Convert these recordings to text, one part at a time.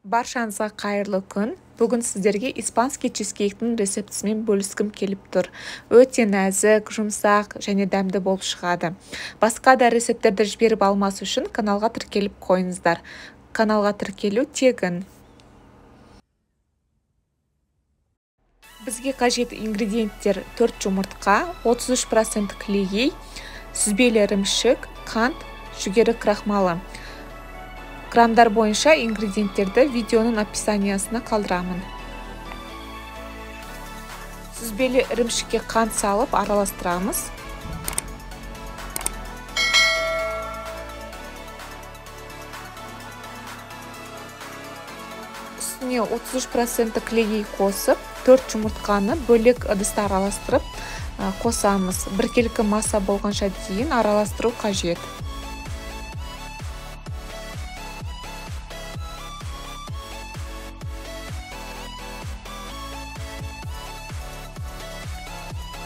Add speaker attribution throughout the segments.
Speaker 1: Баршаңызға қайырлы күн. Бүгін сіздерге испанский чизкейктің рецептісімен бөліскім келіп тұр. Өте нәзік, жұмсақ және дәмді болып шығады. Басқа да рецепттерді жіберіп алмас үшін каналға тіркеліп қойыңыздар. Каналға тіркелу тегін. Бізге қажет ингредиенттер: 4 жұмыртқа, 33% клей, сүзбелі ірімшік, қант, жүгері крахмалы. Граммдар бойынша ингредиенттерді видеоның описаниясына қалдырамын. Сүзбелі ірімшікке қант салып араластырамыз. Үстіне 33% клей қосып, 4 жұмыртқаны бөлек ыдыста араластырып қосамыз. Біркелкі масса болғанша дейін араластыру қажет.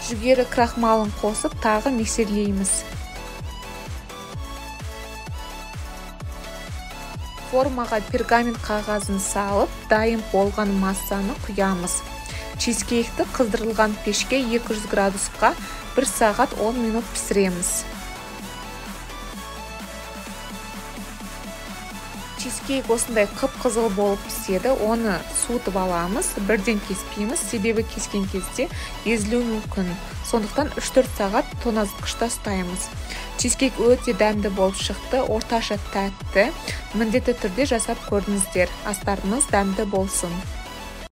Speaker 1: Жүгері крахмалын қосып, тағы миксерлейміз. Формаға пергамент қағазын салып, дайын болған массаны құямыз. Чизкейкті қыздырылған пешке 200 градусқа 1 сағат 10 минут пісіреміз. Чизкейк осындай қып-қызыл болып піседі, оны суытып аламыз, бірден кеспейміз, себебі кескен кезде езілуі мүмкін. Сондықтан 3-4 сағат тоңазытқышта ұстаймыз. Чизкейк өте дәмді болып шықты, орташа тәтті. Міндетті түрде жасап көрдіңіздер. Астарыңыз дәмді болсын.